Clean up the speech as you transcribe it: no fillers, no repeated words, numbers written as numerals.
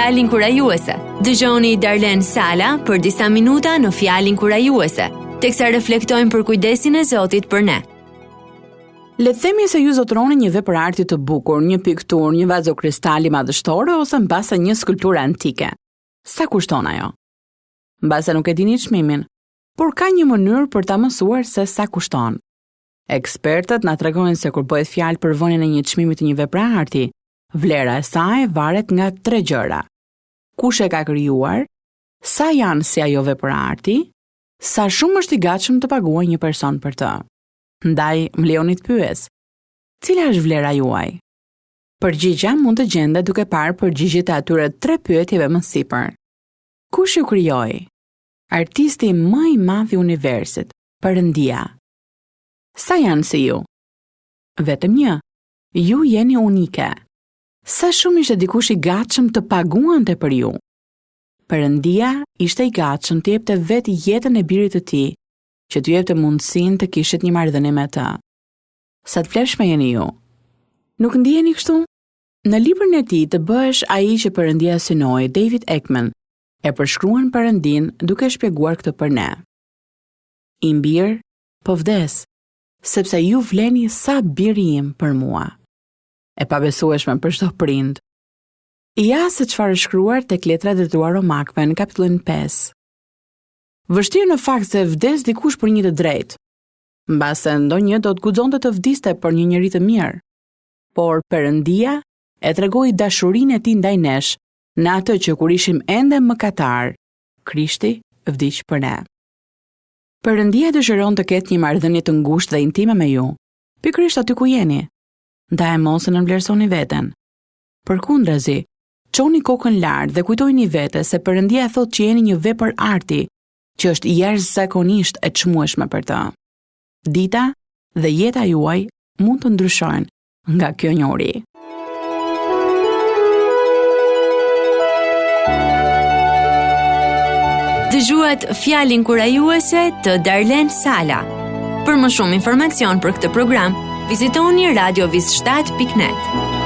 Fjalë inkurajuese. Dëgjoni Darlen Sala për disa minuta në Fjalë inkurajuese, teksa reflektojmë për kujdesin e Zotit për ne. Le të themi se ju zotëroni një vepër arti të bukur, një pikturë, një vazo kristali madhështore ose mbase një skulpturë antike. Sa kushton ajo? Mbase nuk e dini çmimin, por ka një mënyrë për ta mësuar se sa kushton. Ekspertët na tregojnë se kur bëhet fjalë për vënien e një çmimi të një vepre arti, vlera e saj varet nga tre gjëra. Kush e ka krijuar, sa janë si ajo vepër arti, sa shumë është i gatshëm të paguajë një person për të. Ndaj, më lejoni të pyes, cila është vlera juaj? Përgjigja mund të gjendet duke parë përgjigjet e atyre tre pyetjeve më sipër. Kush ju krijoi? Artisti më i madh i universit, Perëndia. Sa janë si ju? Vetëm një. Ju jeni unike. Sa shumë ishte dikush i gatshëm të paguante për ju? Perëndia ishte i gatshëm të jepte vetë jetën e birit të tij, që t'ju jepte mundësinë të kishit një marrëdhënie me të. Sa të vlefshme jeni ju? Nuk ndiheni kështu? Në librin e tij Të bëhesh ai që Perëndia synoi, David Ekman e përshkruan Perëndinë duke shpjeguar këtë për ne. Im bir, po vdes, sepse ju vleni sa biri im për mua. E pabesueshme për çdo prind. Ja se çfarë është shkruar tek letra drejtuar Romakëve në kapitullin 5. Vështirë në fakt se vdes dikush për një të drejtë. Mbase ndonjë do të guxonte të vdiste për një njeri të mirë. Por Perëndia e tregoi dashurinë e tij ndaj nesh në atë që kur ishim ende mëkatarë, Krishti vdiq për ne. Perëndia dëshiron të ketë një marrëdhënie të ngushtë dhe intime me ju, pikërisht aty ku jeni. Ndaj mos e nënvlerësoni veten. Përkundrazi, çoni kokën lart dhe kujtojini vetes se Perëndia thotë që jeni një vepër arti, që është jashtëzakonisht e çmueshme për të. Dita dhe jeta juaj mund të ndryshojnë nga kjo njohuri. Dëgjuat fjalë inkurajuese të Darlen Sala. Për më shumë informacion për këtë program, vizitoni radiovis7.net.